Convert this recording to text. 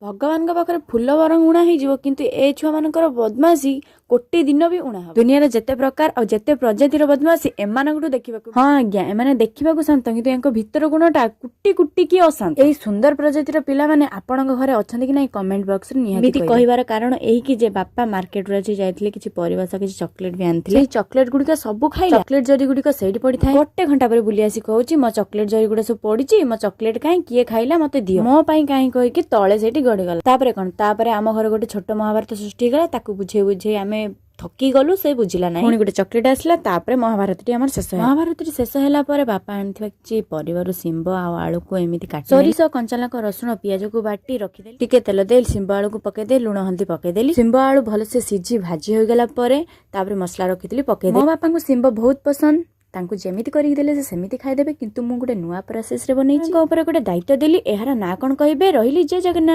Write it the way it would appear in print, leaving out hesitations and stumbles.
ଭଗବାନଙ୍କ ପାଖରେ ଫୁଲ ବରଂ ଉଣା ହେଇଯିବ, କିନ୍ତୁ ଏ ଛୁଆମାନଙ୍କର ବଦମାସି ଗୋଟେ ଦିନ ବି ଉଣା ହବ। ଦୁନିଆର ଯେତେ ପ୍ରକାର ଆଉ ଯେତେ ପ୍ରଜାତିର ବଦମାସି ଏମାନଙ୍କଠୁ ଦେଖିବାକୁ। ହଁ ଆଜ୍ଞା, ଏମାନେ ଦେଖିବାକୁ ଶାନ୍ତ, କିନ୍ତୁ ୟାଙ୍କ ଭିତର ଗୁଣଟା କୁଟି କୁଟିକି ଅଶାନ୍ତ। ଏଇ ସୁନ୍ଦର ପ୍ରଜାତିର ପିଲାମାନେ ଆପଣଙ୍କ ଘରେ ଅଛନ୍ତି କି ନାହିଁ, କମେଣ୍ଟ ବକ୍ସରେ ନିହାତି। ଏମିତି କହିବାର କାରଣ ଏହିକି ଯେ ବାପା ମାର୍କେଟରୁ ଆଜି ଯାଇଥିଲେ କିଛି ପରିବା ସହ କିଛି ଚକୋଲେଟ ବି ଆଣିଥିଲେ। ସେଇ ଚକୋଲେଟ ଗୁଡିକ ସବୁ ଖାଇଲେ, ଚକୋଲେଟ ଜରି ଗୁଡିକ ସେଇଠି ପଡିଥାଏ। ଗୋଟେ ଘଣ୍ଟା ପରେ ବୁଲି ଆସି କହୁଛି, "ମୋ ଚକୋଲେଟ ଜରି ଗୁଡା ସବୁ ପଡିଛି, ମୋ ଚକୋଲେଟ କାହିଁ? କିଏ ଖାଇଲା? ମତେ ଦିଅ, ମୋ ପାଇଁ କାହିଁ?" କହିକି ତଳେ ସେଇଠି ଗଡିଗଲା। ତାପରେ କଣ? ତାପରେ ଆମ ଘରେ ଗୋଟେ ଛୋଟ ମହାଭାରତ ସୃଷ୍ଟି ହେଇଗଲା। ତାକୁ ବୁଝେଇ ବୁଝେଇ ଆମେ ଥକି ଗଲୁ, ସେ ବୁଝିଲା ନାହିଁ। ପୁଣି ଗୋଟେ ଚକୋଲେଟ ଆସିଲା, ତାପରେ ମହାଭାରତଟି ଆମର ଶେଷ ହେଲା। ମହାଭାରତଟି ଶେଷ ହେଲା ପରେ ବାପା ଆଣିଥିବା କିଛି ପରିବାରୁ ଶିମ୍ବ ଆଉ ଆଳୁକୁ ଏମିତି କାଟି, ସୋରିଷ, କଞ୍ଚାଲଙ୍କା, ରସୁଣ, ପିଆଜକୁ ବାଟି ରଖିଦେଲି। ଟିକେ ତେଲ ଦେଇ ଶିମ୍ବ ଆଳୁକୁ ପକେଇଦେଇ ଲୁଣ ହଳଦୀ ପକେଇଦେଲି। ଶିମ୍ବ ଆଳୁ ଭଲସେ ସିଝି ଭାଜି ହୋଇଗଲା ପରେ ତାପରେ ମସଲା ରଖିଥିଲି, ପକେଇଦେଲି। ମୋ ବାପାଙ୍କୁ ଶିମ୍ବ ବହୁତ ପସନ୍ଦ। ତାଙ୍କୁ ଯେମିତି କରିକି ଦେଲେ ସେ ସେମିତି ଖାଇଦେବେ, କିନ୍ତୁ ମୁଁ ଗୋଟେ ନୂଆ ପ୍ରୋସେସରେ ବନେଇଛି। ତାଙ୍କ ଉପରେ ଗୋଟେ ଦାୟିତ୍ୱ ଦେଲି। ଏହାର ନାଁ କଣ କହିବେ? ରହିଲି, ଜୟ ଜଗନ୍ନାଥ।